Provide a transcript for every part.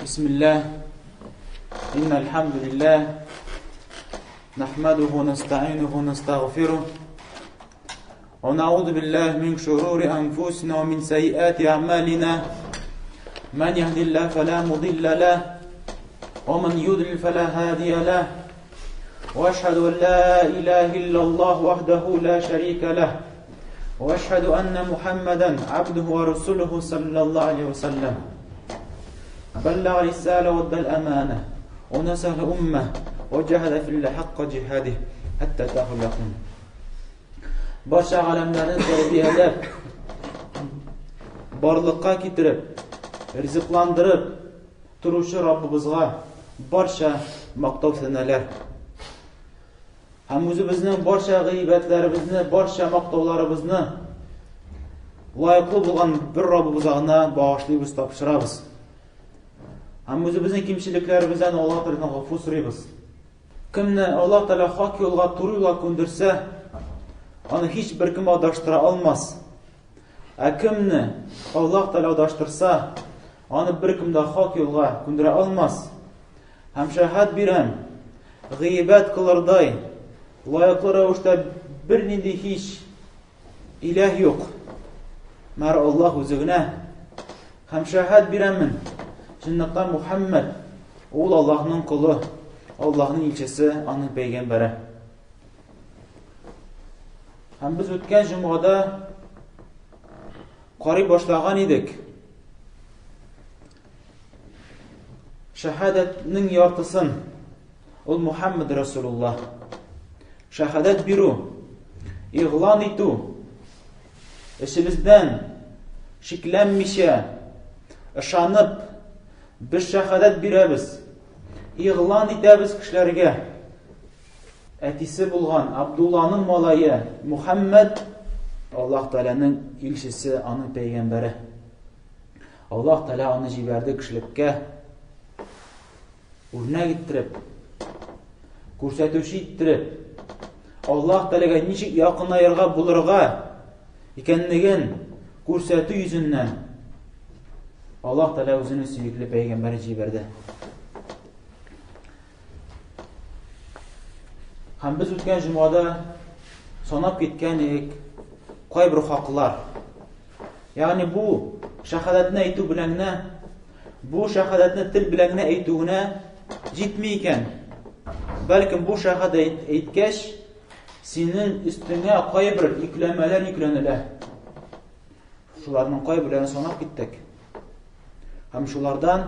بسم الله إن الحمد لله نحمده ونستعينه ونستغفره ونعوذ بالله من شرور أنفسنا ومن سيئات أعمالنا من يهد الله فلا مضل له ومن يضلل فلا هادي له وأشهد أن لا إله إلا الله وحده لا شريك له وأشهد أن محمدا عبده ورسوله صلى الله عليه وسلم بلغ رسالة وادى الأمانة ونصح الأمة وجاهد في الله حق جهاده حتى أتاه اليقين Барча галәмнәрне тәрбияләп, барлыкка китереп, ризыкландырып торучы Раббыбызга барча мактау сәнәләр. Һәм үзебезнең барча гыйбәтләребезне, барча мактауларыбызны лаеклы булган бер Раббыбызга гына багышлыйбыз, тапшырабыз. Һәм үзебезнең кимчелекләребездән Аллаһ Тәгаләдән гафу сорыйбыз. Кемне Аллаһ Тәгалә хак юлга, туры юлга күндерсә, аны һич бер кем адаштыра алмас. Ә кемне Аллаһ Тәгалә адаштырса, аны бер кем дә хак юлга күндерә алмас. Һәм шәһәт бирәм, гыйбәт кылырдай, лаеклы рәвештә бернинди һич иләһ юк. Мәр Аллаһ үзе генә. Һәм шәһәт бирәмен, чынлыкта Мухаммад ул Аллаһның колы, Аллаһның илчесе, аның пәйгамбәре. Һәм без үткән җомгада карый башлаган идек. Шәһадәтнең яртысын ул Мухаммад Расулуллаһ. Шәһадәт бирү, игълан итү, эшебездән шикләнмичә, ышанып, без шәһадәт бирәбез, игълан итәбез кешеләргә. Әтисе булган Абдулланың малае Мухаммад Аллаһ Тәгаләнең илчесе, аның пәйгамбәре. Аллаһ Тәгалә аны җибәрде кешелеккә үрнәк иттереп, күрсәтүче иттереп, Аллаһ Тәгаләгә ничек якынаерга булырга икәнлеген күрсәтү йөзеннән Аллаһ Тәгалә үзенең сөекле пәйгамбәрен җибәрде. Һәм без үткән җомгада санап киткән идек кайбер хаклар. Ягъни бу шәһадәтне әйтү белән генә, бу шәһадәтне тел белән генә әйтү генә җитми икән. Бәлкем бу шәһадәт әйткәч, синең өстеңә кайбер йөкләмәләр йөкләнелә. Шуларның кайберләрен санап киттек. Һәм шулардан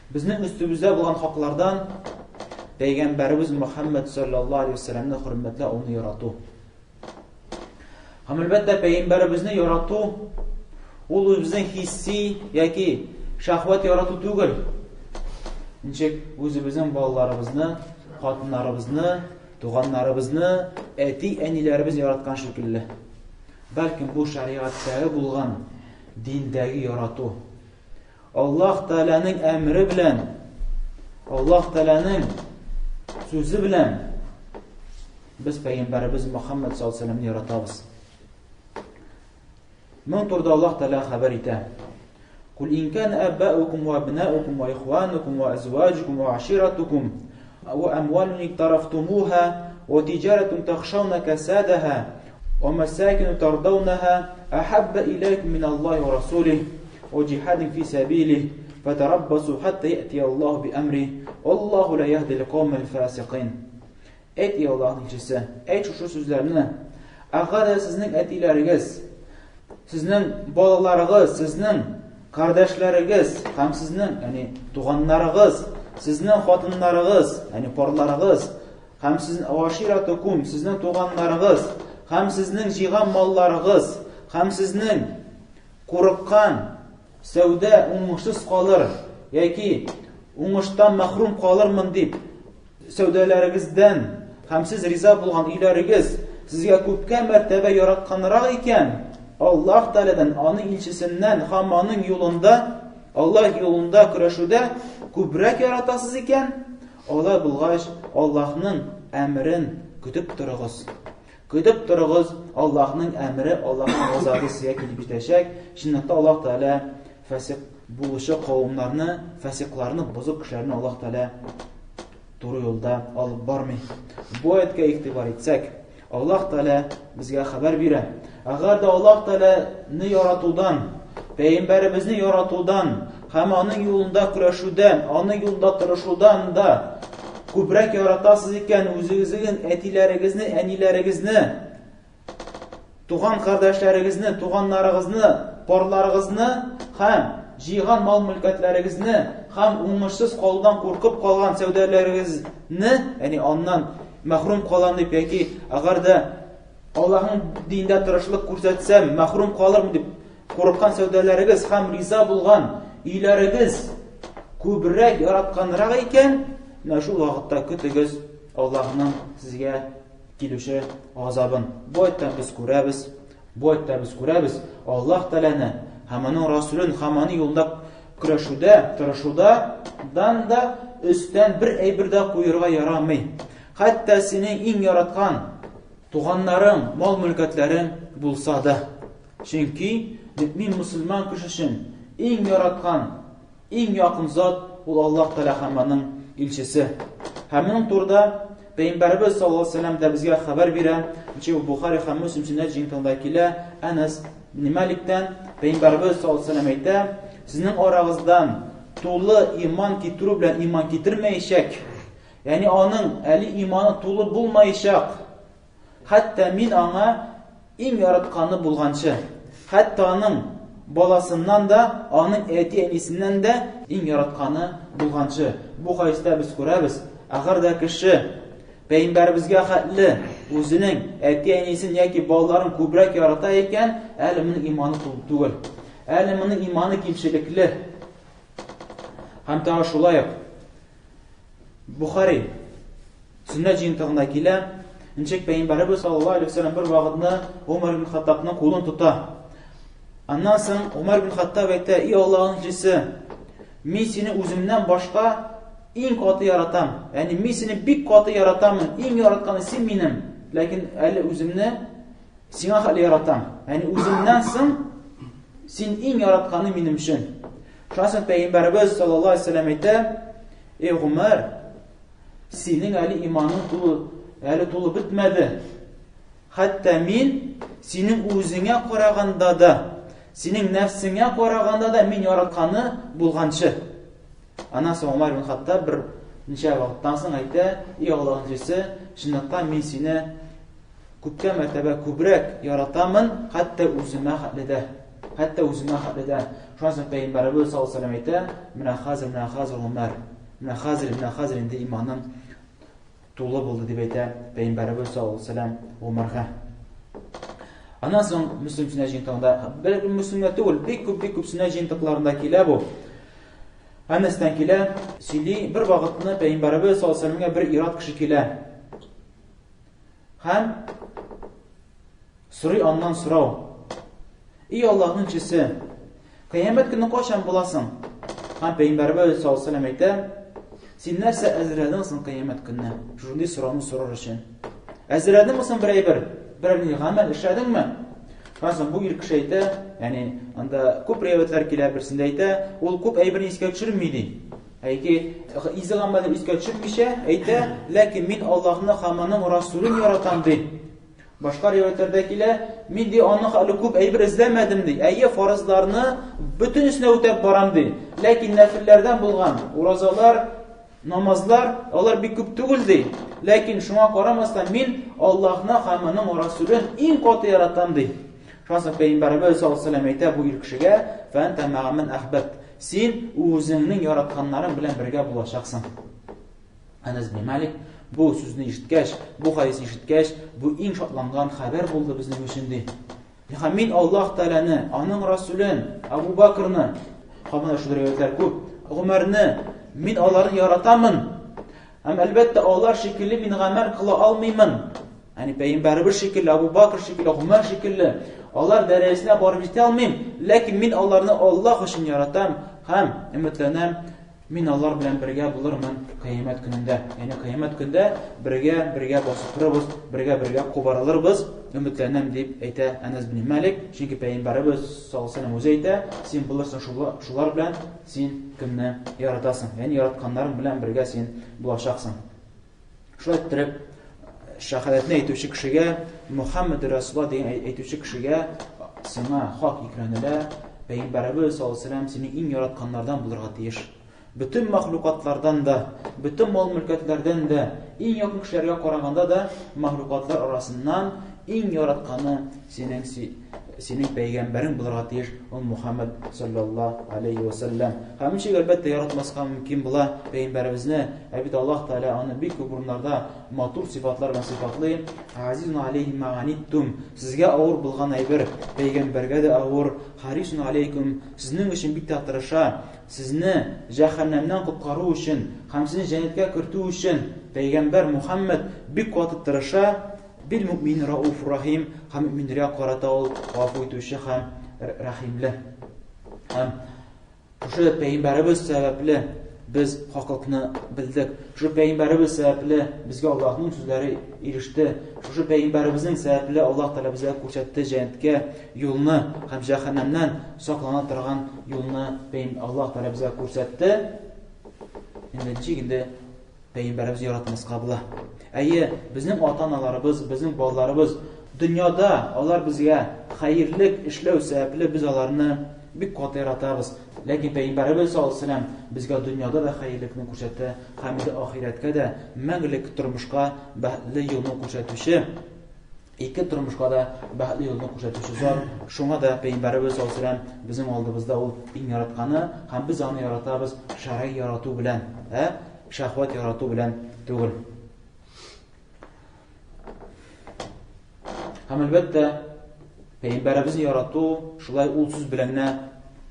безнең өстебездә булган хаклардан пәйгамбәребез Мөхәммәд саллаллаһу алейһи вәсәлләмне хөрмәтләү, аны ярату. Һәм әлбәттә пәйгамбәребезне ярату ул үзебезнең хисси яки шәһвәт ярату түгел. Ничек үзебезнең балаларыбызны, хатыннарыбызны, туганнарыбызны, әти-әниләребезне яраткан шикелле. Бәлкем бу шәригатьтәге булган диндәге ярату. Аллаһ Тәгаләнең әмере белән, Аллаһ Тәгаләнең сүзе белән без пәйгамбәребез Мөхәммәд саллаллаһу алейһи яратабыз. Моның турында Аллаһ Тәгалә хәбәр итә. Кул ин кан абаукум ва абнаукум ва ихванукум ва азваҗукум ва аширатукум ва амвалун иктарафтумуха ва тиҗаратун тахшауна касадаха ва масакину тардаунаха ахабба илайкум мин Аллахи ва расулихи ва җихадин фи сабилихи фатараббасу хатта яти Аллаху би амрихи валлаху ла яһди ал-каумал фасикин. Әйт, эй Аллаһның илчесе, әйт шушы сүзләрне. Әгәр дә сезнең әтиләрегез, сезнең балаларыгыз, сезнең кардәшләрегез һәм сезнең, ягъни туганнарыгыз, сезнең хатыннарыгыз, ягъни парларыгыз һәм сезнең аширатукум, сезнең туганнарыгыз һәм сезнең җыйган малларыгыз һәм сезнең курыккан сәүдә уңышсыз калыр яки уңыштан мәхрүм калырмын дип сәүдәләрегездән һәм сез риза булган өйләрегез сезгә күпкә мәртәбә яратканрак икән, Аллаһ Тәгаләдән, аның илчесеннән һәм аның юлында, Аллаһ юлында көрәшүдә күбрәк яратасыз икән, алай булгач, Аллаһның әмерен көтеп торыгыз. Көтеп торыгыз, Аллаһның әмере, Аллаһның газабы сезгә килеп җитәчәк. Чынлыкта Аллаһ Тәгалә фасик булучы кавымнарны, фасикларны, бозык кешеләрне Аллаһ Тәгалә туры юлда алып бармый. Бу аятькә игътибар итсәк, Аллаһ Тәгалә безгә хәбәр бирә. Әгәр дә Аллаһ Тәгаләне яратудан, пәйгамбәребезне яратудан һәм аның юлында көрәшүдән, аның юлында тырышудан да күбрәк яратасыз икән, үзегезнең әтиләрегезне, әниләрегезне, туган кардәшләрегезне, туганнарыгызны, парларыгызны һәм җыйган мал-мөлкәтләрегезне һәм уңышсыз калудан куркып калган сәүдәләрегезне, ягъни аннан мәхрүм калам дип яки әгәр дә Аллаһның динендә тырышлык күрсәтсәм, мәхрүм калырмын дип курыккан сәүдәләрегез һәм риза булган өйләрегез күбрәк яратканрак икән, менә шул вакытта көтегез Аллаһның сезгә килүче газабын. Бу аяттан без күрәбез, бу аятта без күрәбез, Аллаһ Тәгаләне һәм аның Расулын һәм аның юлында көрәшүдә, тырышуда дан да өстән бер әйбер дә куерга ярамый. Хәтта синең иң яраткан туганнарың, мал-мөлкәтләрең булса да. Чөнки мөэмин мусульман кеше өчен иң яраткан, иң якын зат ул Аллаһ Тәгалә һәм аның илчесе. Һәм моның турыда Пәйгамбәребез саллаллаһу алейһи вәсәлләм дә безгә хәбәр бирә. Ничек Бухари һәм Муслим сөннәт җыентыгында килә, Әнәс ибн Маликтән Пәйгамбәребез саллаллаһу алейһи вәсәлләм әйтә, сезнең арагыздан тулы иман китерү белән иман китермәячәк, ягъни аның әле иманы тулы булмаячак. Хәтта мин аңа иң яратканы булганчы, хәтта аның баласыннан да, аның әти-әнисеннән дә иң яратканы булганчы. Бу хәдистә без күрәбез, әгәр дә кеше пәйгамбәребезгә хәтле үзенең әти-әнисен яки балаларын күбрәк ярата икән, әле моның иманы тулы түгел. Әле моның иманы кимчелекле. Һәм тагы шулай ук Бухари Сөннәт җыентыгында килә, ничек пәйгамбәребез саллаллаһу алейһи вәсәлләм бер вакытны Умар ибн Хаттабның кулын тота. Аннан соң Умар ибн Хаттаб әйтә: "И Аллаһның илчесе, мин сине үземнән башка иң каты яратам. Ягъни мин сине бик каты яратамын, иң яратканы син минем, ләкин әле үземне сиңа хәле яратам. Ягъни үземнән соң син иң яратканы минем өчен." Шуннан соң пәйгамбәребез саллаллаһу алейһи вәсәлләм әйтә: "Эй Умар, Синең әле иманың тулы, әле тулы бетмәде. Хәтта мин синең үзеңә караганда да, синең нәфсеңә караганда да мин яратканы булганчы. Аннан соң Умар ибн Хаттаб бер ничә вакыттан соң әйтә, "И Аллаһның илчесе, чынлыкта мин сине күпкә мәртәбә күбрәк яратамын, хәтта үземә хәтле дә. Хәтта үземә хәтле дә. Шуннан соң Пәйгамбәребез саллаллаһу алейһи вәсәлләм әйтә, менә хәзер, менә хәзер Умар, менә хәзер, менә хәзер инде иманың тулы булды дип әйтә Пәйгамбәребез саллаллаһу алейһи вәсәлләм Умарга. Аннан соң Мөслим сөннәт җыентыгында, бер Мөслимдә түгел, бик күп, бик күп сөннәт җыентыкларында килә бу. Әнәстән килә, сөйли, бер вакытны Пәйгамбәребез саллаллаһу алейһи вәсәлләмгә бер ир-ат кеше килә. Һәм сорый аннан сорау. И Аллаһның илчесе, кыямәт көне кайчан буласың? Һәм Пәйгамбәребез саллаллаһу алейһи әйтә, син нәрсә әзерләдең соң кыямәт көненә? Шундый сорауны сорар өчен. Әзерләдеңме соң бер әйбер? Берәр ни гамәл эшләдеңме? Шуннан соң бу ир кеше әйтә, ягъни анда күп риваятьләр килә, берсендә әйтә, ул күп әйберне искә төшерми ди. Әйки, изге гамәлне искә төшермичә әйтә, ләкин мин Аллаһны һәм аның Расулын яратам ди. Башка риваятьләрдә килә, мин ди аны әле күп әйбер эзләмәдем ди. Әйе, фарызларны бөтенесенә үтәп барам ди. Ләкин нәфилләрдән булган уразалар, намазлар, алар бик күп түгел ди. Ләкин шуңа карамастан мин Аллаһны һәм аның Расулын иң каты яратам ди. Шуннан соң Пәйгамбәребез саллаллаһу алейһи ва сәлләм әйтә бу ир кешегә, "Фәнтә мәгә мин әхбәбт." Син үзеңнең яратканнарың белән бергә булачаксың. Әнәс бин Малик бу сүзне ишеткәч, бу хадисне ишеткәч, бу иң шатланган хәбәр булды безнең өчен ди. Һәм мин Аллаһ Тәгаләне, аның Расулен, Абу Бакрны, һәм менә шундый риваятьләр күп, Гомәрне, мин аларны яратамын. Һәм әлбәттә алар шикелле мин гамәл кыла алмыймын. Яни пәйгамбәребез шикелле, Абу Бакр шикелле, Гомәр шикелле алар дәрәҗәсенә барып җитә алмыйм, ләкин мин аларны Аллаһ өчен яратам һәм өметләнәм. Мин алар белән бергә булырмын кыямәт көнендә. Ягъни кыямәт көндә бергә бергә басып торырбыз, бергә бергә кубарылырбыз, өметләнәм дип әйтә Әнәс бин Малик. Чөнки пәйгамбәребез саллаллаһу алейһи үзе әйтә, син булырсың шулар белән, син кемне яратасың. Ягъни яратканнарың белән бергә син булачаксың. Шулай иттереп, шәһадәтне әйтүче кешегә, Мухаммед Расулла дигән әйтүче кешегә сиңа хак йөкләнелә, Пәйгамбәребез саллаллаһу алейһи ва синең иң яратканнардан булырга тиеш. Бөтен мәхлукатлардан да, бөтен мал-мөлкәтләрдән дә, иң якын кешеләргә караганда да мәхлукатлар арасыннан иң яратканы синең синең пәйгамбәрең булырга тиеш, ул Мухаммад саллаллаһу алейхи ва сәлләм. Һәм ничек әлбәттә яратмаска мөмкин була пәйгамбәребезне? Ә бит Аллаһ Тәгалә аны бик күп урыннарда матур сыйфатлар белән сыйфатлый. Азизун алейхи ма аниттум. Сезгә авыр булган әйбер пәйгамбәргә дә авыр. Харисун алейкум. Сезнең өчен бик тә тырыша. Сезне җәһәннәмнән коткару өчен һәм сезне җәннәткә кертү өчен пәйгамбәр Мухаммад бик каты тырыша. Бил мөмин рауф рахим һәм мөминнәргә карата ул гафу итүче һәм рәхимле. Һәм шушы пәйгамбәребез сәбәпле без хаклыкны белдек. Шушы пәйгамбәребез сәбәпле безгә Аллаһның сүзләре иреште. Шушы пәйгамбәребезнең сәбәпле Аллаһ Тәгалә безгә күрсәтте җәннәткә юлны һәм җәһәннәмнән саклана торган юлны Аллаһ Тәгалә безгә күрсәтте. Инде ничек инде Пәйгамбәребезне яратмаска була. Әйе, безнең ата-аналарыбыз, безнең балаларыбыз дөньяда алар безгә хәерлек эшләү сәбәпле без аларны бик каты яратабыз. Ләкин Пәйгамбәребез саллаллаһу алейһи ва безгә дөньяда да хәерлекне күрсәтә һәм инде ахирәткә дә мәңгелек тормышка бәхетле юлны күрсәтүче Ике тормышка да бәхетле юлны күрсәтүче зат. Шуңа да Пәйгамбәребез саллаллаһу алейһи ва безнең алдыбызда ул иң яратканы һәм без аны яратабыз шәрәй ярату белән, ә шәһвәт ярату белән түгел. Һәм әлбәттә, Пәйгамбәребезне ярату шулай ул сүз белән генә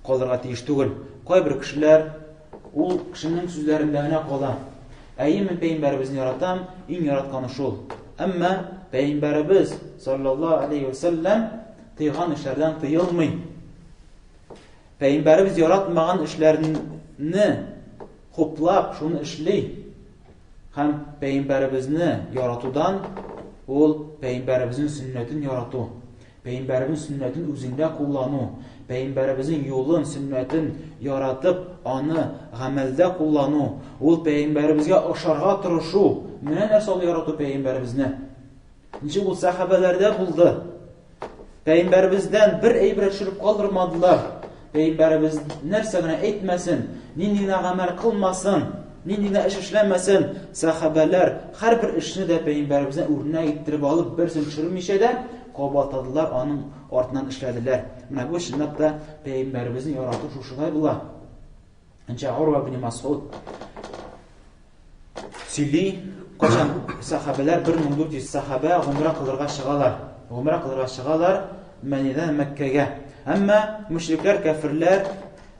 калырга тиеш түгел. Кайбер кешеләр Ул кешенең сүзләрендә генә кала. Әйе, мин пәйгамбәребезне яратам, иң яратканы шул. Әмма пәйгамбәребез саллаллаһу алейхи ва сәлләм тыйган эшләрдән тыелмый. Пәйгамбәребез яратмаган эшләрне хуплап, шуны эшли. Һәм пәйгамбәребезне яратудан ул пәйгамбәребезнең сөннәтен ярату. Пәйгамбәребезнең сөннәтен үзеңдә куллану, пәйгамбәребезнең юлын, сөннәтен яратып, аны гамәлдә куллану, ул пәйгамбәребезгә ошарга тырышу. Менә нәрсә ул ярату пәйгамбәребезне. Ничек ул сәхабәләрдә булды. Пәйгамбәребездән бер әйбер төшереп калдырмадылар. Пәйгамбәребез нәрсә генә әйтмәсен, нинди генә гамәл кылмасын, нинди генә эш эшләмәсен, сәхабәләр һәрбер эшне дә пәйгамбәребездән үрнәк иттереп алып, берсен төшермичә дә кабатладылар, аның артыннан эшләделәр. Менә бу чынлап та пәйгамбәребезне ярату шушылай була. Нче Урва ибн Масуд сөйли, кайчан сахабәләр 1400 сахабә гомрә кылырга чыгалар. Гомрә кылырга чыгалар Мәдинәдән Мәккәгә. Әмма мөшрикләр, кәферләр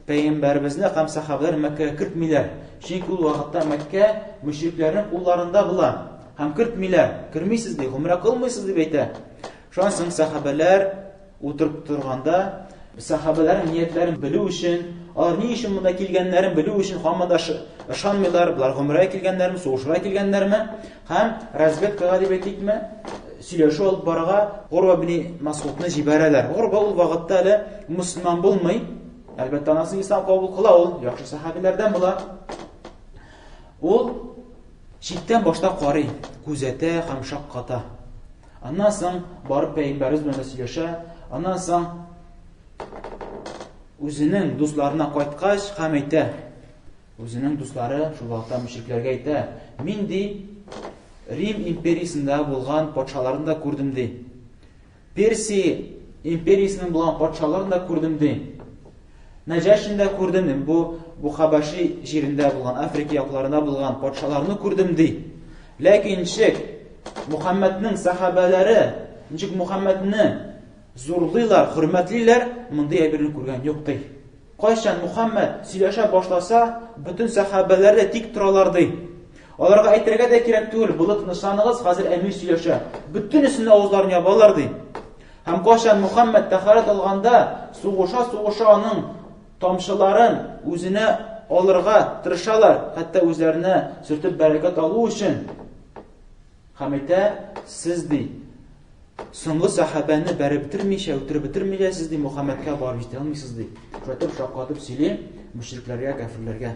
пәйгамбәребезне һәм сахабәләр Мәккәгә кертмиләр. Чөнки ул вакытта Мәккә мөшрикләрнең кулларында була. Һәм кертмиләр. Кермисез ди, гомрә кылмыйсыз дип әйтә. Шуннан соң сахабәләр утырып торганда, сәхабәләрнең ниятләрен белү өчен, алар ни өчен монда килгәннәрен белү өчен һаман да ышанмыйлар, болар гомрәгә килгәннәрме, сугышырга килгәннәрме, һәм разведкага дип әйтикме, сөйләшү алып барырга Урва бин Масудны җибәрәләр. Урва ул вакытта әле мөселман булмый. Әлбәттә, анасын ислам кабул кыла ул, яхшы сәхабәләрдән була. Ул читтән башта карый, күзәтә һәм шакката. Аннан соң барып пәйгамбәребез белән дә сөйләшә. Аннан соң үзенең дусларына кайткач һәм әйтә. Үзенең дуслары шул вакытта мөшрикләргә әйтә: "Мин ди Рим империясендә булган патшаларны да күрдем ди. Персия империясенең булган патшаларын да күрдем ди. Нәҗәшин дә күрдем ди. Бу бу Хабаши җирендә булган, Африка якларында булган патшаларны күрдем ди. Ләкин ничек Мухаммадның сахабәләре, ничек Мухаммадны зурлыйлар, хөрмәтлиләр, мондый әйберне күргән юк ди. Кайчан Мухаммад сөйләшә башласа, бөтен сахабәләр дә тик торалар ди. Аларга әйтергә дә кирәк түгел, булы тынычланыгыз, хәзер әмир сөйләшә. Бөтенесенең авызларын ябалар ди. Һәм кайчан Мухаммад тәһарәт алганда, сугыша-сугыша аның тамчыларын үзенә алырга тырышалар, хәтта үзләренә сөртеп бәрәкәт алу өчен. Һәм әйтә, сез ди, соңгы сәхабәне бәреп бетермичә, үтереп бетермичә, сез ди Мухаммәдкә барып җитә алмыйсыз ди. Шулай итеп шаккатып сөйли мөшрикләргә, кәферләргә.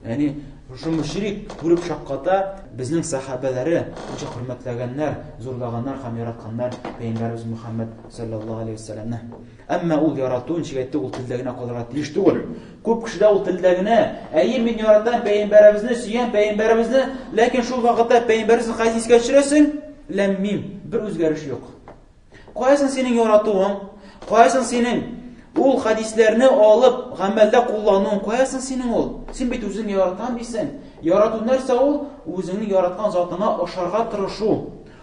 Ягъни шушы мөшрик күреп шакката, безнең сәхабәләре ничә хөрмәтләгәннәр, зурлаганнар һәм яратканнар пәйгамбәребез Мухаммәд саллаллаһу алейһи вәсәлләмне. Әмма ул ярату, ничек әйтте, ул телдә генә калырга тиеш түгел. Күп кешедә ул телдә генә, әйе, мин яратам пәйгамбәребезне, сөям пәйгамбәребезне, ләкин шул вакытта пәйгамбәребезне кайсы искә төшерәсең? Ләм-мим, бер үзгәреш юк. Каясың синең яратуың? Каясың синең ул хәдисләрне алып гамәлдә куллануың? Каясың синең ул? Син бит үзең яратам дисең. Ярату нәрсә ул? Үзеңне яраткан затыңа ошарга тырышу,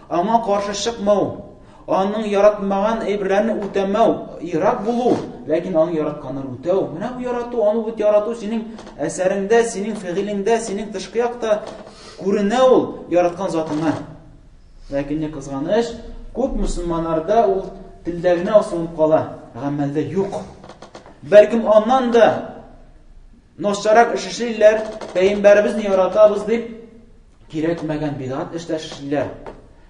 аңа каршы чыкмау. Аның яратмаган әйберләрне үтәмәү, ерак булу, ләкин аның яратканын үтәү. Менә бу ярату, аны бит ярату синең әсәреңдә, синең фигылеңдә, синең тышкы якта күренә ул яраткан затыңа. Ләкин ни кызганыч, күп мөселманнарда ул телдә генә асылынып кала, гамәлдә юк. Бәлкем аннан да начаррак эш эшлиләр, пәйгамбәребезне яратабыз дип, кирәкмәгән бидгать эшләр эшлиләр.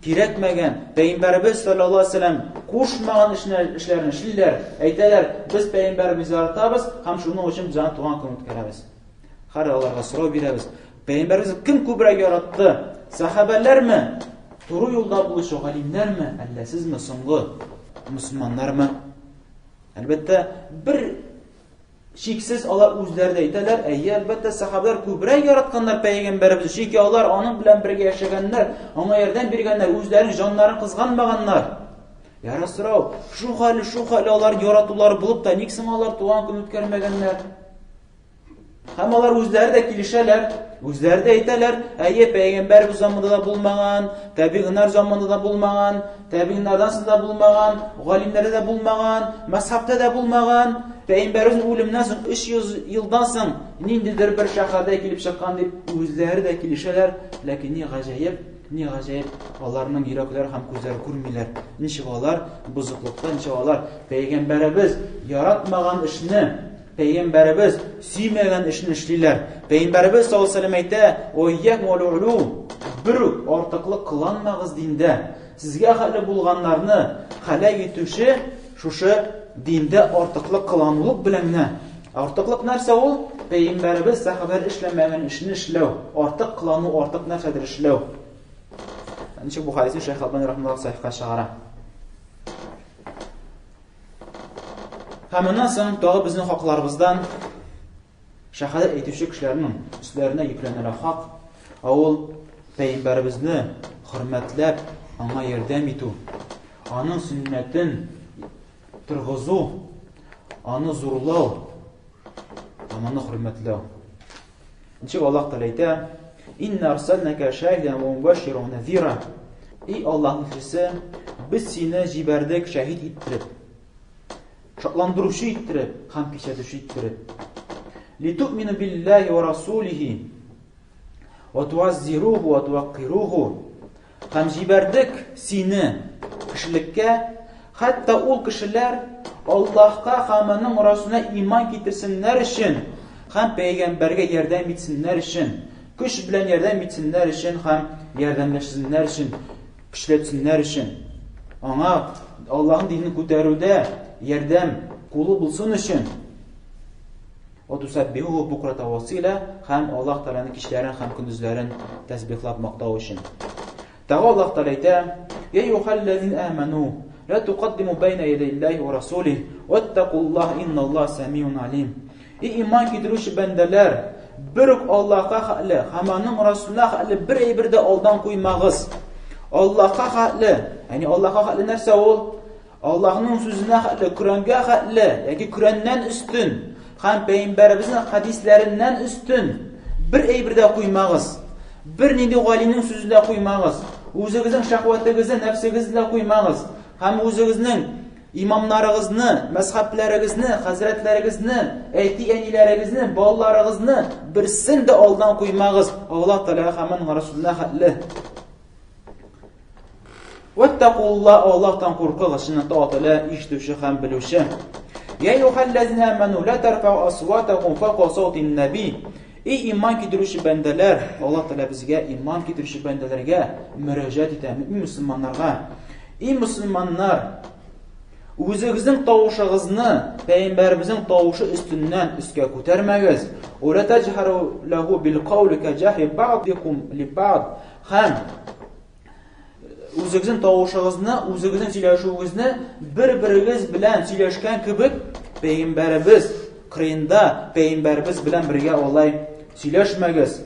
Кирәкмәгән, пәйгамбәребез саллаллаһу алейһи вәсәлләм кушмаган эшләрне эшлиләр. Әйтәләр, без пәйгамбәребезне яратабыз һәм шуның өчен без аның туган көнен үткәрәбез. Хәзер аларга сорау бирәбез. Пәйгамбәребезне кем күбрәк яратты? Сәхабәләрме? Туры юлда булучы галимнәрме? Әллә сезме, соңгы мөселманнармы? Әлбәттә, бер Шиксез, алар үзләре дә әйтәләр, әйе, әлбәттә, сәхабәләр күбрәк яратканнар пәйгамбәребезне, чөнки алар аның белән бергә яшәгәннәр, аңа ярдәм биргәннәр, үзләренең җаннарын кызганмаганнар. Яра сорау, шу хәле, шу хәле алар яратулары булып та, ник соң алар туган көн үткәрмәгәннәр? Һәм алар үзләре дә килешәләр, үзләре дә әйтәләр, әйе, пәйгамбәребез заманында да булмаган, тәбигыннар заманында да булмаган, Тәбигыннардан соң да булмаган, галимнәрдә дә булмаган, мәзһәбтә дә булмаган. Пәйгамбәребезнең үлеменнән соң 300 елдан соң ниндидер бер шәһәрдә килеп чыккан дип үзләре дә килешәләр, ләкин ни гаҗәеп, ни гаҗәеп, аларның йөрәкләре һәм күзләре күрмиләр. Ничек алар бозыклыкта, ничек алар пәйгамбәребез яратмаган эшне Пәйгамбәребез сөймәгән эшне эшлиләр. Пәйгамбәребез саллаллаһу алейһи вәсәлләм әйтә: "Вәйякум вәл-улу", бер үк артыклык кыланмагыз диндә. Сезгә хәле булганнарны хәләк итүче шушы диндә артыклык кыланулык белән генә. Артыклык нәрсә ул? Пәйгамбәребез сәхабәләр эшләмәгән эшне эшләү. Артык кылану, артык нәрсәдер эшләү. Ничек бу хәдисне Шәйх Албани рахмаллаһу сахихка чыгара. Һәм аннан соң тагы безнең хакларыбыздан шәһадәт әйтүче кешеләрнең өсләренә йөкләнелә хак, ә ул пәйгамбәребезне хөрмәтләп, аңа ярдәм итү, аның сөннәтен торгызу, аны зурлау һәм аны хөрмәтләү. Ничек Аллаһ Тәгалә әйтә: "Инна арсалнака шаһидан ва мубашширан ва назира". Эй Аллаһның илчесе, без сине җибәрдек шаһит иттереп, шатландыручы иттереп һәм кисәтүче иттереп. Литу'мину биллаһи ва расулихи ва туаззируху ва туаккируху. Һәм җибәрдек сине кешелеккә, хәтта ул кешеләр Аллаһка һәм аның Расулына иман китерсеннәр өчен һәм пәйгамбәргә ярдәм итсеннәр өчен, көч белән ярдәм итсеннәр өчен һәм ярдәмләшсеннәр өчен, көчләтсеннәр өчен. Аңа Аллаһның динен күтәрүдә ярдәм кулы булсын өчен. Ва тусаббихуху букрата ва асила, һәм Аллаһ Тәгаләне кичләрен һәм көндезләрен тәсбихлап мактау өчен. Тагы Аллаһ Тәгалә әйтә: Я әйюһәлләзина аману, ла тукаддиму байна ядәйиллаһи ва расулиһи, ваттакуллаһ инналлаһ самиун алим. Эй иман китерүче бәндәләр, бер үк Аллаһка хәтле һәм аның Расулына хәтле бер әйбер дә алдан куймагыз. Аллаһка хәтле, ягъни Аллаһка хәтле нәрсә ул? Аллаһның сүзенә хәтле, Коръәнгә хәтле яки Коръәннән өстен һәм пәйгамбәребезнең хәдисләреннән өстен бер әйбер дә куймагыз. Бер нинди галимнең сүзен дә куймагыз. Үзегезнең шәһвәтегезне, нәфсегезне дә куймагыз. Һәм үзегезнең имамнарыгызны, мәзхәбләрегезне, хәзрәтләрегезне, әти-әниләрегезне, балаларыгызны берсен дә алдан куймагыз. Аллаһ Тәгалә һәм аның Расулына хәтле. Ваттакулла, Аллаһтан куркыгыз, чынлыкта Аллаһ Тәгалә ишетүче һәм белүче. Я әйюхәлләзинә амәну ла тарфау асватакум фаука саутин наби. Эй иман китерүче бәндәләр, Аллаһ Тәгалә безгә иман китерүче бәндәләргә мөрәҗәгать итә, мөмин мөселманнарга. Эй мөселманнар, үзегезнең тавышыгызны пәйгамбәребезнең тавышы өстеннән өскә күтәрмәгез. Ула таҗһару лаху бил каули каҗахри бa'дикум ли бa'д. Һәм үзегезнең тавышыгызны, үзегезнең сөйләшүегезне бер-берегез белән сөйләшкән кебек пәйгамбәребез кырыенда пәйгамбәребез белән бергә алай сөйләшмәгез.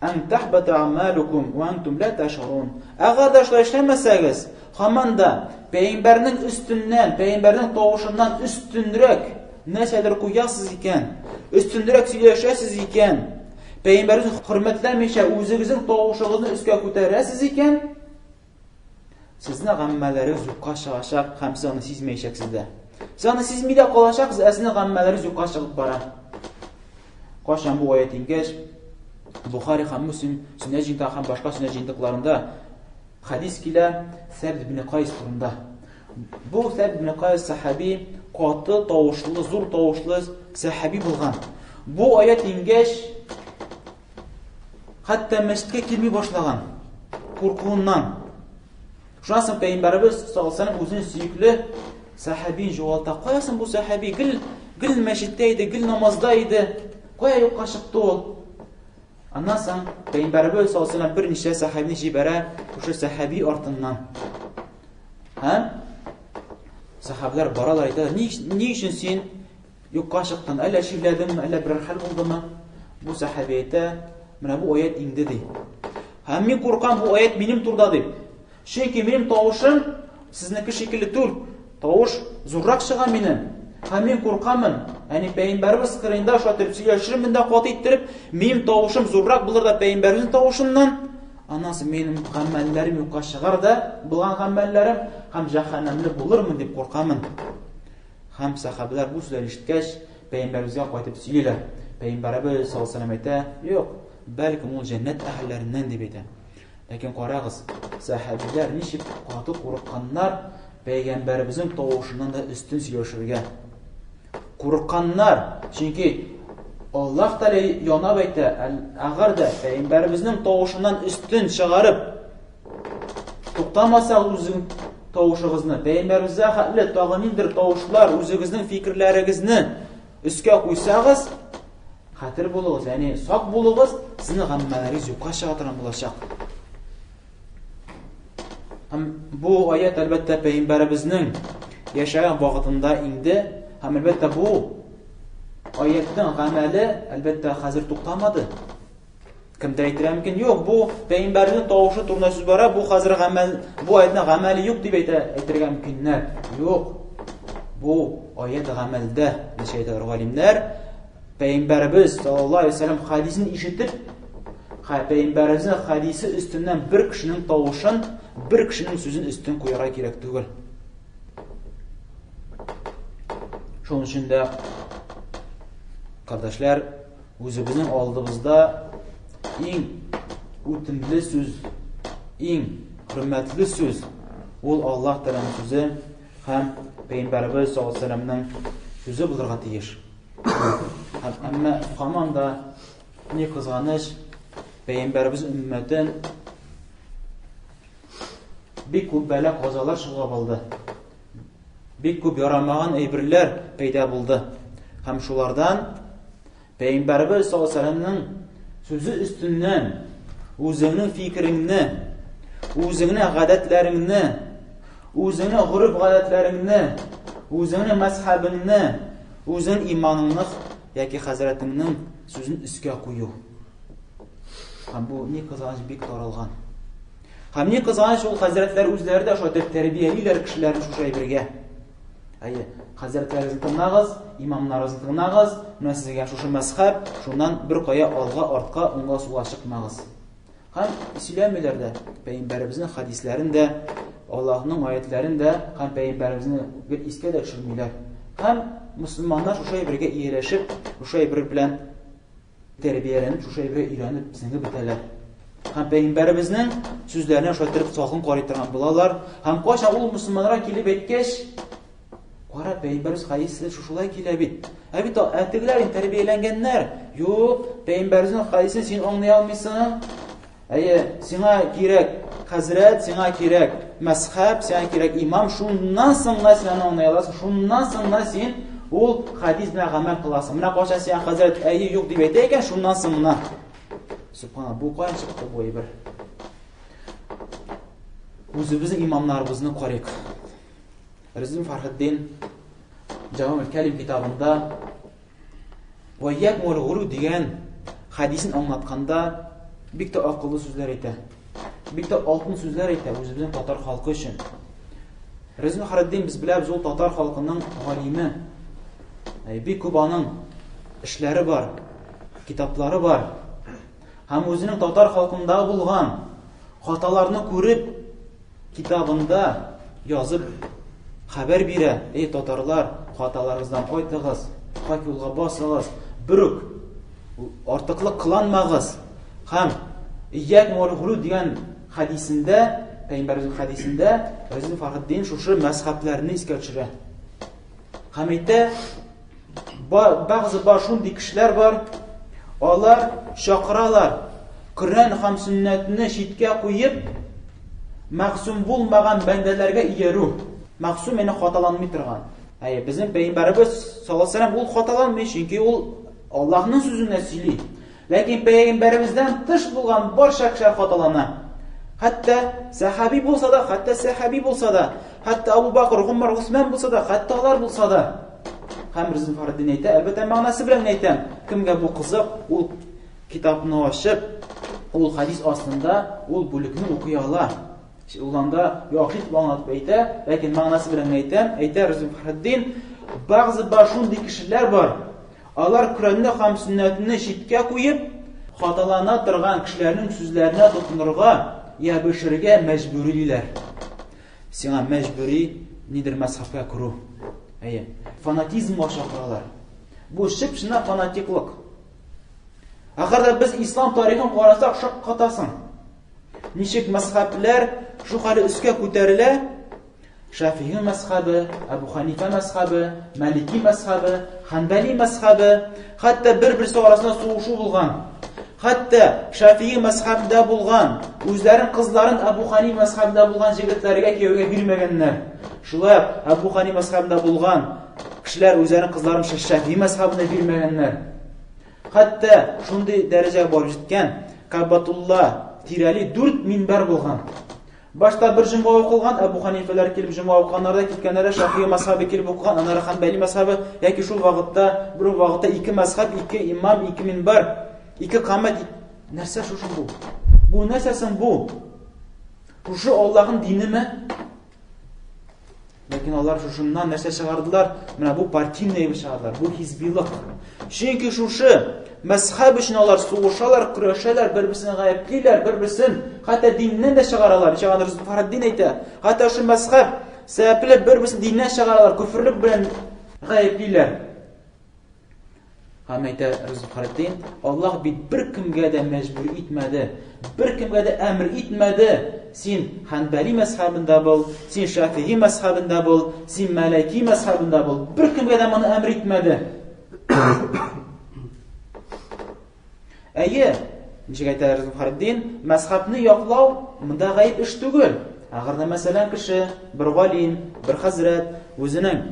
Ан тахбата амалукум ва антум ла ташурун. Әгәр дә шулай эшләмәсәгез, һаман да пәйгамбәрнең өстеннән, пәйгамбәрнең тавышыннан өстенрәк нәрсәдер куясыз икән, өстенрәк сөйләшәсез икән, Пәйгамбәребезне хөрмәтләмичә үзегезнең тавышыгызны өскә күтәрәсез икән, сезнең гамәлләрегез юкка чыгачак һәм сез аны сизмәячәксез дә. Сез аны сизми дә калачаксыз, ә сезнең гамәлләрегез юкка чыгып бара. Кайчан бу аят иңгәч, Бухари һәм Муслим сөннәт җыентыгы һәм башка сөннәт җыентыкларында хәдис килә Сәбит ибн Кайс турында. Бу Сәбит ибн Кайс сахаби каты тавышлы, зур тавышлы сахаби булган. Бу аят иңгәч, хәтта мәчеткә килми башлаган куркуыннан. Шуннан соң Пәйгамбәребез саллаллаһу алейһи вәсәлләм үзенең сөекле сахабин югалта. Кая соң бу сахаби? Гел гел мәчеттә иде, гел намазда иде. Кая юкка чыкты ул? Аннан соң Пәйгамбәребез саллаллаһу алейһи вәсәлләм берничә сахабины җибәрә шушы сахаби артыннан. Һәм сахабиләр баралар, әйтәләр, ни, ни өчен син юкка чыктың? Әллә чирләдеңме, әллә берәр хәл булдымы? Бу сахаби әйтә, менә бу аят иңде ди. Һәм мин куркам, бу аят минем турда дип. Чөнки минем тавышым сезнеке шикелле түгел. Тавыш зуррак чыга минем. Һәм мин куркамын. Әни пәйгамбәребез кырыенда шулай итеп сөйләшермен дә каты иттереп, минем тавышым зуррак булыр да пәйгамбәребезнең тавышыннан. Аннан соң минем гамәлләрем юкка чыгар да, булган гамәлләрем һәм җәһәннәмле булырмын дип куркамын. Һәм сәхабәләр бу сүзләрне ишеткәч, пәйгамбәребезгә кайтып сөйлиләр. Пәйгамбәребез саллаллаһу алейһи вәсәлләм әйтә, юк, бәлкем ул җәннәт әһелләреннән дип әйтә. Ләкин карагыз, сәхабиләр ничек каты курыкканнар пәйгамбәребезнең тавышыннан да өстен сөйләшергә. Курыкканнар, чөнки Аллаһ Тәгалә янап әйтә, әгәр дә пәйгамбәребезнең тавышыннан өстен чыгарып туктамаса үзең тавышыгызны, пәйгамбәребезгә хәтле тагын ниндидер тавышлар, үзегезнең фикерләрегезне өскә куйсагыз, Хәтер булыгыз, ягъни сак булыгыз, сезнең гамәлләрегез юкка чыга торган булачак. Һәм бу аят әлбәттә пәйгамбәребезнең яшәгән вакытында инде, һәм әлбәттә бу аятның гамәле әлбәттә хәзер туктамады. Кемдер әйтергә мөмкин, юк, бу пәйгамбәрнең тавышы турында сүз бара, бу хәзер гамәл, бу аятның гамәле юк дип әйтә, әйтергә мөмкиннәр. Юк. Бу аят гамәлдә, ничә әйтәләр галимнәр, Пәйгамбәребез саллаллаһу алейһи вәсәлләм хәдисен ишетеп, пәйгамбәребезнең хәдисе өстеннән бер кешенең тавышын, бер кешенең сүзен өстен куярга кирәк түгел. Шуның өчен дә кардәшләр, үзебезнең алдыбызда иң үтемле сүз, иң хөрмәтле сүз ул Аллаһ Тәгаләнең сүзе һәм Пәйгамбәребез саллаллаһу алейһи вәсәлләмнең сүзе булырга тиеш. Һәм әмма һаман да ни кызганыч, Пәйгамбәребез өммәтен бик күп бәла казалар чолгап алды. Бик күп ярамаган әйберләр пәйда булды. Һәм шулардан Пәйгамбәребез саллаллаһу алейһи вәсәлләмнең сүзе өстеннән үзеңнең фикереңне, үзеңнең гадәтләреңне, үзеңнең гореф-гадәтләреңне, үзеңнең мәзһәбеңне, үзеңнең иманыңны яки хәзрәтеңнең сүзен өскә кую. Һәм бу ни кызганыч бик таралган. Һәм ни кызганыч ул хәзрәтләр үзләре дә шулай итеп тәрбиялиләр кешеләрне шушы әйбергә. Әйе, хәзрәтләрегезне тыңлагыз, имамнарыгызны тыңлагыз, менә сезгә шушы мәзхәб, шуннан бер кая алга, артка, уңга, сулга чыкмагыз. Һәм сөйләмиләр дә пәйгамбәребезнең хәдисләрен дә, Аллаһның аятләрен дә һәм пәйгамбәребезне бер искә дә төшермиләр. Һәм мөселманнар шушы әйбергә ияләшеп, шушы әйбер белән тәрбияләнеп, шушы әйбергә өйрәнеп, сеңеп бетәләр. Һәм пәйгамбәребезнең сүзләренә шулай итеп салкын карый торган булалар. Һәм кайчан ул мөселманнарга килеп әйткәч, кара, пәйгамбәребез хәдисе шушылай килә бит. Ә бит ә тегеләр инде тәрбияләнгәннәр. Юк, пәйгамбәребезнең хәдисен син аңлый алмыйсың. Әйе, сиңа кирәк хәзрәт, сиңа кирәк мәзхәб, сиңа кирәк имам, шуннан соң гына син аны аңлый аласың, шуннан соң гына син ул хәдис белән гамәл кыласың. Менә кайчан сиңа хәзрәт әйе, юк дип әйтә икән, шуннан соң гына. Субханалла, бу каян чыкты бу әйбер? Үзебезнең имамнарыбызны карыйк. Ризин Фархетдин Җавамил Кәлим китабында Вәйяк вәл дигән хәдисен аңлатканда бик тә акыллы сүзләр әйтә. Бик тә алтын сүзләр әйтә үзебезнең татар халкы өчен. Ризин Фархетдин без беләбез, ул татар халкының галиме. Бик күп аның эшләре бар, китаплары бар. Һәм үзенең татар халкында булган хаталарны күреп, китабында язып хәбәр бирә, эй татарлар, хаталарыгыздан кайтыгыз, хак юлга басыгыз, берүк артыклык кыланмагыз. Һәм Ияк вәл дигән хәдисендә, пәйгамбәребезнең хәдисендә Разил Фахретдин шушы мәзхәбләрне искә төшерә. Һәм әйтә, Бәгъзе бар шундый кешеләр бар, алар чакыралар, Коръән һәм сөннәтне читкә куеп, мәгъсум булмаган бәндәләргә иярү. Мәгъсум яне хаталанмый торган. Әйе, безнең пәйгамбәребез саллаллаһу алейһи ул хаталанмый, чөнки ул Аллаһның сүзен сөйли. Ләкин пәйгамбәребездән тыш булган барча кешеләр хаталана. Хәтта сәхаби булса да, хәтта сәхаби булса да, хәтта Абу Бакр, Гомар, Госман булса да, хәтта алар булса да. Һәм Ризин Фараддин әйтә, әлбәттә, мәгънәсе белән әйтәм. Кемгә бу кызык, ул китапны ачып, ул хадис астында ул бүлекне укый ала. Ул анда яхшы итеп аңлатып әйтә, ләкин мәгънәсе белән әйтәм, әйтә Ризин Фараддин, бәгъзе бар шундый кешеләр бар, Алар Коръәнне һәм сөннәтне читкә куеп, хаталана торган кешеләрнең сүзләренә тотынырга, ябышырга мәҗбүриләр. Сиңа мәҗбүри нидер мәзһәбкә керү. Әйе, фанатизмга чакыралар. Бу чып-чынлап фанатиклык. Әгәр дә без ислам тарихын карасак, шаккатасың. Ничек мәзһәбләр шул хәле өскә күтәрелә, Шәфигый мәзхәбе, Әбу Ханифә мәзхәбе, Малики мәзхәбе, Ханбали мәзхәбе, хәтта бер-берсе арасында сугышу булган. Хәтта Шәфигый мәзхәбендә булган, үзләрен кызларын Әбу Ханиф мәзхәбендә булган җегетләргә кияүгә бирмәгәннәр. Шулай ук Әбу Ханиф мәзхәбендә булган кешеләр үзләренең кызларын Шәфигый мәзхәбенә бирмәгәннәр. Хәтта шундый дәрәҗәгә барып җиткән, Кабатулла тирәли дүрт минбәр булган. Башта бер җомга укылган, Әбу Ханифәләр килеп җомга укыганнар да киткәннәр дә Шафии мәзхәбе килеп укыган, аннары Ханбәли мәзхәбе, яки шул вакытта, бер үк вакытта ике мәзхәб, ике имам, ике минбар, ике камәт. Нәрсә шушы бу? Бу нәрсә соң бу? Шушы Аллаһның динеме? Ләкин алар шушыннан нәрсә чыгардылар? Менә бу партийный әйбер чыгардылар. Бу хизбилык. Чөнки шушы мәзхәб өчен алар сугышалар, көрәшәләр, бер-берсен гаеплиләр, бер-берсен хәтта диннән дә чыгаралар. Ничек аны Фараддин әйтә? Хәтта шушы мәзхәб сәбәпле бер-берсен диннән чыгаралар, күферлек белән гаеплиләр. Һәм әйтә Ризфаретдин, Аллаһ бит беркемгә дә мәҗбүр итмәде, беркемгә дә әмер итмәде. Син Ханбали мәзхәбендә бул, син Шафиги мәзхәбендә бул, син Малики мәзхәбендә бул. Беркемгә дә моны әмер итмәде. Әйе, ничек әйтә Фахретдин, мәзхәбне яклау монда гаеп эш түгел. Әгәр дә мәсәлән кеше, бер галим, бер хәзрәт үзенең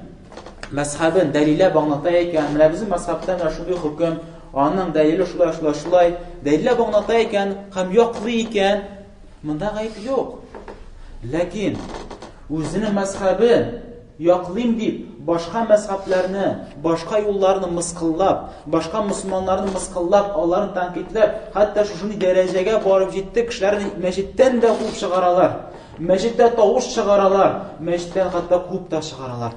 мәзхәбен дәлилләп аңлата икән, менә безнең мәзхәбтә менә шундый хөкем, аның дәлиле шулай, шулай, шулай, дәлилләп аңлата икән һәм яклый икән, монда гаеп юк. Ләкин үзенең мәзхәбен Яклыйм дип, башка мәзһәбләрне, башка юлларны мыскыллап, башка мөселманнарны мыскыллап, аларны тәнкыйтьләп, хәтта шушындый дәрәҗәгә барып җитте, кешеләрне мәчеттән дә куып чыгаралар. Мәчеттә тавыш чыгаралар, мәчеттән хәтта куып та чыгаралар.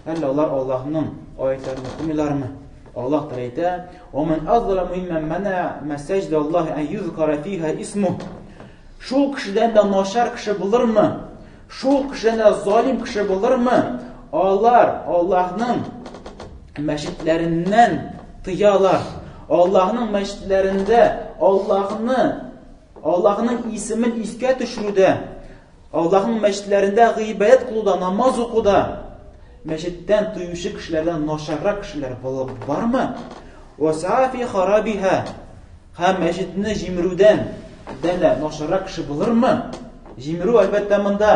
Әллә алар Аллаһның аятларын укымыйлармы? Аллаһ Тәгалә әйтә: "Ва ман азламу мимман мана масаҗид Аллаһи ан юзкара фиха исмуһ." Шул кешедән дә начар кеше булырмы? Шул кешедән дә залим кеше булырмы? Алар Аллаһның мәчетләреннән тыялар. Аллаһның мәчетләрендә Аллаһны Аллаһның исемен искә төшерүдә, Аллаһның мәчетләрендә гыйбадәт кылуда, намаз укуда. мәчеттән тыючы кешеләрдән начаррак кешеләр булып бармы? Ва саа фи харабиха. Һәм мәчетне җимерүдән дә дә начаррак кеше булырмы? Җимерү, әлбәттә, монда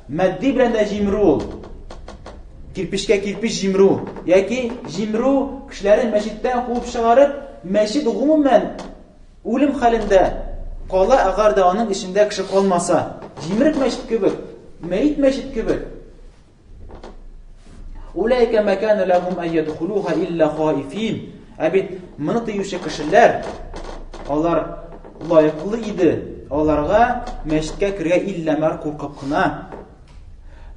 матди белән дә җимерү ул. Кирпечкә кирпеч җимерү яки җимерү кешеләрне мәчеттән куып чыгарып, мәчет гомумән үлем хәлендә кала, әгәр дә аның эчендә кеше калмаса. Җимерек мәчет кебек, мәет мәчет кебек. Улайка макана лахум ан ядхулуха илла хаифин. Ә бит моны тыючы кешеләр алар лаеклы иде. Аларга мәчеткә керергә иллә мәр куркып кына.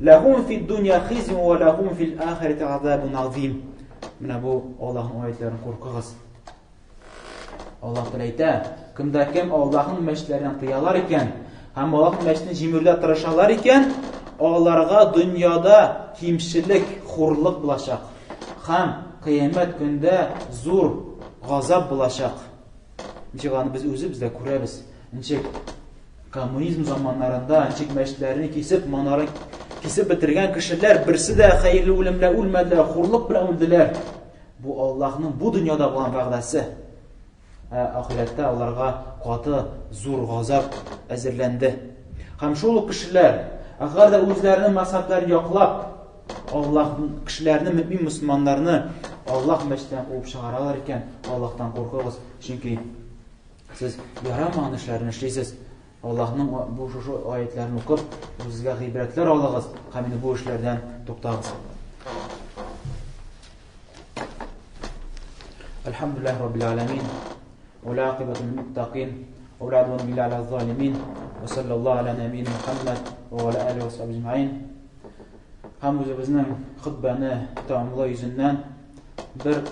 Лахум фид дунья хизм ва лахум фил ахирати азабун азим. Менә бу Аллаһның аятларын куркыгыз. Аллаһ Тәгалә әйтә, кемдә кем Аллаһның мәчетләреннән тыялар икән һәм Аллаһның мәчетен җимерүдә тырышалар икән, аларга дөньяда кимчелек, хурлык булачак һәм кыямәт көндә зур газап булачак. Ничек аны без үзебез дә күрәбез. Ничек коммунизм заманнарында ничек мәчетләрне кисеп, манара кисеп бетергән кешеләр берсе дә хәерле үлем белән үлмәделәр, хурлык белән үлделәр. Бу Аллаһның бу дөньяда булган вәгъдәсе. Ә ахирәттә аларга каты зур газап әзерләнде. Һәм шул ук кешеләр, әгәр дә үзләренең мәзһәбләрен яклап, Аллаһ кешеләрне, мөмин мөселманнарны Аллаһ мәчетеннән куып чыгаралар икән, Аллаһтан куркыгыз, чөнки сез ярамаган эшләрне эшлисез. Аллаһның бу шушы аятләрен укып, үзегезгә гыйбрәтләр алыгыз һәм инде бу эшләрдән туктагыз. Әлхәмдүлилләһ раббил аламин. Ва ла акибату лил муттакин. Ва ла удвана илля аля залимин. Ва саллаллаһу аля набийна Мухаммад ва аля алихи ва сахбихи аҗмаин. Һәм үзебезнең хөтбәне тәмамлау йөзеннән бер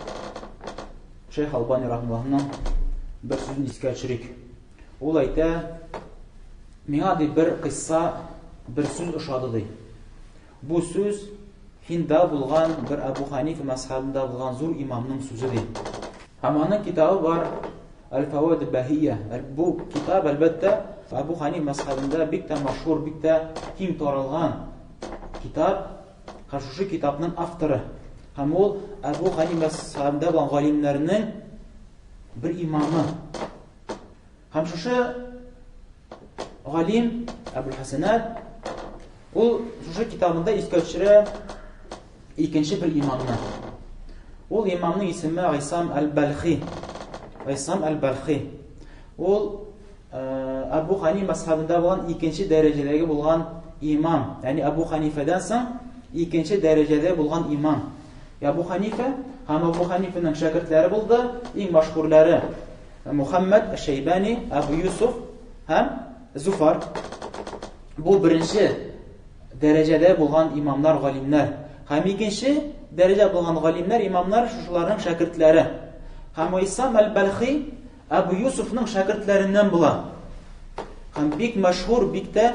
Шейх Албани рахмаллаһның бер сүзен искә төшерик. Ул әйтә, миңа ди бер кыйсса, бер сүз ошады ди. Бу сүз Һиндда булган бер Әбу Ханифа мәзһәбендә булган зур имамның сүзе ди. Һәм аның китабы бар Әл-Фаваид Баһия. Бу китап, әлбәттә, Әбу Ханиф мәзһәбендә бик тә мәшһүр, бик тә киң таралган китап. Һәм шушы китапның авторы. Һәм ул Әбу Ханиф мәзһәбендә булган галимнәрнең бер имамы. Һәм шушы галим Әбул Хәсәнат ул шушы китабында искә төшерә икенче бер имамны. Ул имамның исеме Гайсам әл-Балхи. Гайсам әл-Балхи. Ул Әбу Хани мәзһәбендә булган икенче дәрәҗәдәге булган имам. Ягъни Әбу Ханифәдән соң икенче дәрәҗәдә булган имам. Әбу Ханифә һәм Әбу Ханифәнең шәкертләре булды, иң мәшһүрләре Мухаммад Шәйбани, Әбу Юсуф һәм Зуфар. Бу беренче дәрәҗәдә булган имамнар, галимнәр. Һәм икенче дәрәҗә булган галимнәр, имамнар шушыларның шәкертләре. Һәм Исам әл-Балхи Әбу Юсуфның шәкертләреннән була. Һәм бик мәшһүр, бик тә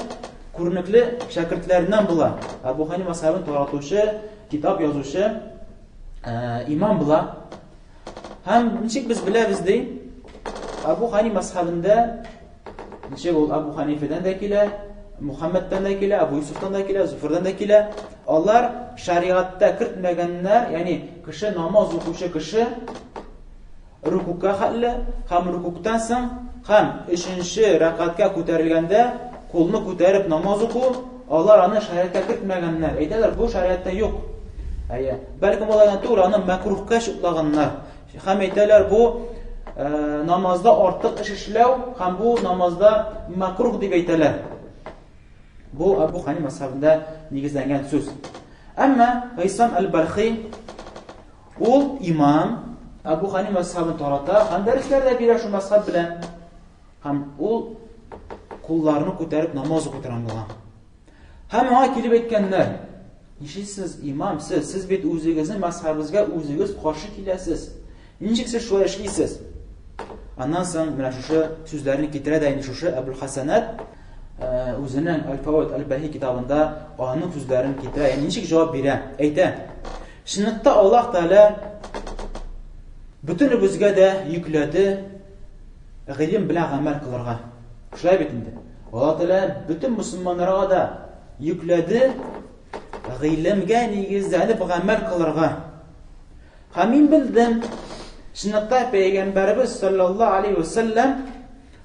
күренекле шәкертләреннән була. Әбу Ханифа мәзһәбен таратучы, китап язучы имам була. Һәм ничек без беләбез ди, Әбу Ханиф мәзһәбендә ничек ул Әбу Ханифәдән дә килә, Мухаммәдтән дә килә, Әбу Юсуфтан да килә, Зуфырдан да килә. Алар шариатта кертмәгәннәр, ягъни кеше намаз укучы кеше рукукка хәтле һәм рукуктан соң һәм өченче рәкатькә күтәрелгәндә кулны күтәреп намаз уку, алар аны шариатка кертмәгәннәр. Әйтәләр, бу шариатта юк. Әйе. Бәлкем алай гына түгел, аны мәкрухка чутлаганнар. Һәм әйтәләр, бу э, намазда артык эш эшләү һәм бу намазда мәкрух дип әйтәләр. Бу Абу Ханиф мәзһәбендә нигезләнгән сүз. Әмма Гыйсам әл-Балхи ул имам Абу Ханиф мәзһәбен тарата һәм дәресләр дә бирә шул мәзһәб белән. Һәм ул кулларны күтәреп намаз укый торган булган. Һәм аңа килеп әйткәннәр, Нишлисез, имам, сез, сез бит үзегезнең мәзһәбегезгә үзегез каршы киләсез. Ничек сез шулай эшлисез? Аннан соң менә шушы сүзләрне китерә дә инде шушы Әбул Хәсәнат э, үзенең Әл-Фаваид әл-Бәһи китабында аның сүзләрен китерә. Ягъни ничек җавап бирә? Әйтә: Чынлыкта Аллаһ Тәгалә бөтенебезгә дә йөкләде гыйлем белән гамәл кылырга. Шулай бит инде. Аллаһ Тәгалә бөтен мөселманнарга да йөкләде. гыйлемгә нигезләнеп гамәл кылырга. Һәм мин белдем, чынлыкта пәйгамбәребез саллаллаһу алейхи ва сәлләм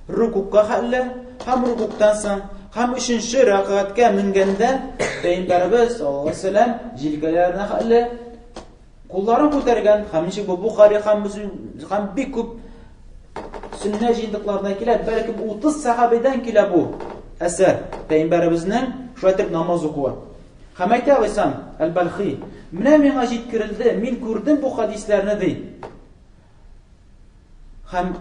рукукка хәтле һәм рукуктан соң һәм өченче рәкәгатькә менгәндә пәйгамбәребез саллаллаһу алейхи ва сәлләм җилкәләренә хәтле кулларын күтәргән һәм ничек бу Бухари һәм Мөслим һәм бик күп сөннә җыентыкларына килә, бәлкем 30 сәхабәдән килә бу әсәр пәйгамбәребезнең шулай итеп намаз укуы. Һәм әйтә Гыйсам әл-Балхи, менә миңа җиткерелде, мин күрдем бу хадисләрне ди. Һәм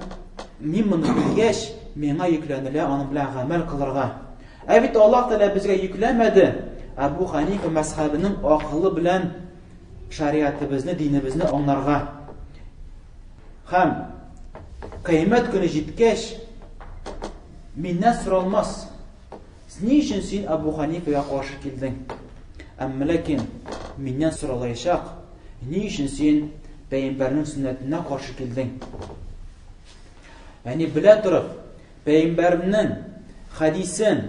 мин моны белгәч, миңа йөкләнелә аның белән гамәл кылырга. Ә бит Аллаһ Тәгалә безгә йөкләмәде. Әбу Ханифа мәзһәбенең акылы белән шариатыбызны, динебезне аңларга. Һәм кыямәт көне җиткәч, миннән соралмас. Ни өчен син Әбу Ханифага каршы килдең? Әмма ләкин миннән соралаячак, ни өчен син пәйгамбәрнең сөннәтенә каршы килдең? Ягъни белә торып, пәйгамбәрнең хәдисен,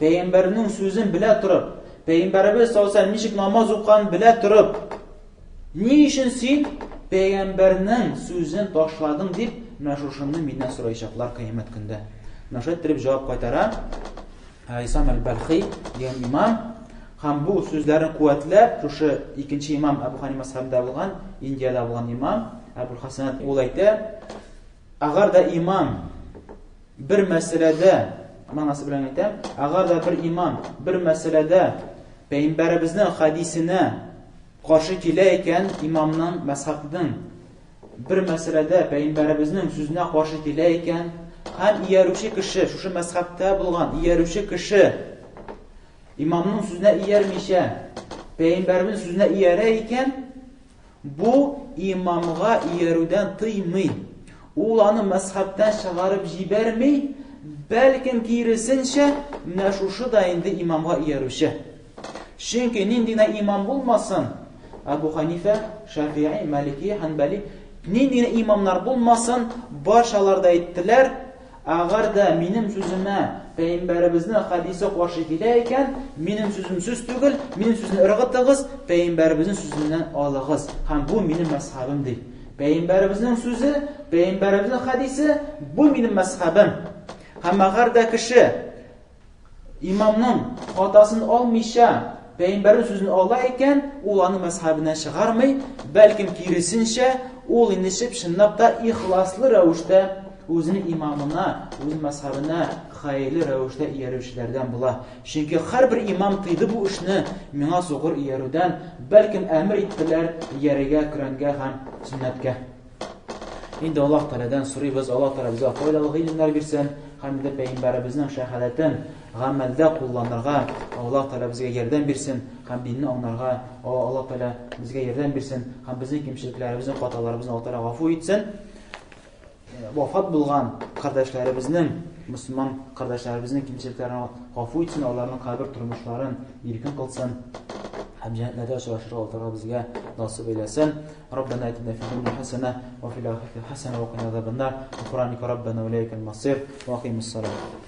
пәйгамбәрнең сүзен белә торып, пәйгамбәребез саллаллаһу алейһи ничек намаз укыган белә торып, ни өчен син пәйгамбәрнең сүзен ташладың дип, менә шушыны миннән сораячаклар кыямәт көндә. Менә шулай иттереп җавап кайтара Исам әл-Балхи дигән имам. Һәм бу сүзләрен куәтләп, шушы икенче имам Әбу Ханифа мәзһәбендә булган, Индиядә булган имам Әбул Хасанат ул әйтә, әгәр дә имам бер мәсьәләдә, мәгънәсе белән әйтәм, әгәр дә бер имам бер мәсьәләдә пәйгамбәребезнең хәдисенә каршы килә икән, имамның, мәзһәбнең бер мәсьәләдә пәйгамбәребезнең сүзенә каршы килә икән, һәм иярүче кеше, шушы мәзһәбтә булган иярүче кеше имамның сүзенә иярмичә, пәйгамбәребезнең сүзенә иярә икән, бу имамга иярүдән тыймый. Ул аны мәзһәбтән чыгарып җибәрми, бәлкем киресенчә, менә шушы да инде имамга иярүче. Чөнки нинди генә имам булмасын, Әбу Ханифә, Шафи'i, Малики, Ханбали, нинди генә имамнар булмасын, барчалар да әйттеләр, әгәр дә минем сүземә пәйгамбәребезнең хәдисе каршы килә икән, минем сүзем сүз түгел, минем сүзне ыргытыгыз, пәйгамбәребезнең сүзеннән алыгыз. Һәм бу минем мәзһәбем ди. Пәйгамбәребезнең сүзе, пәйгамбәребезнең хәдисе, бу минем мәзһәбем. Һәм әгәр дә кеше Имамның хатасын алмыйча, пәйгамбәрнең сүзен ала икән, ул аны мәзһәбеннән чыгармый, бәлкем киресенчә, ул инде чып-чынлап та ихласлы рәвештә үзенең имамына, үз мәзһәбенә хәерле рәвештә иярүчеләрдән була. Чөнки һәрбер имам тыйды бу эшне миңа сукыр иярүдән, бәлкем әмер иттеләр иярергә Коръәнгә һәм сөннәткә. Инде Аллаһ Тәгаләдән сорыйбыз, Аллаһ Тәгалә безгә файдалы гыйлемнәр бирсен һәм инде пәйгамбәребезнең шәһадәтен гамәлдә кулланырга Аллаһ Тәгалә безгә ярдәм бирсен һәм динне аңларга Аллаһ Тәгалә безгә ярдәм бирсен һәм безнең кимчелекләребезне, хаталарыбызны Аллаһ Тәгалә гафу итсен. Вафат булган кардәшләребезнең, мөселман кардәшләребезнең кимчелекләрен гафу итсен, аларның кабер тормышларын иркен кылсын һәм җәннәтләрдә очрашырга Аллаһ Тәгалә безгә насыйп әйләсен. ربنا اتنا في الدنيا حسنة وفي الآخرة حسنة وقنا عذاب النار غفرانك ربنا وإليك المصير وأقيم الصلاة.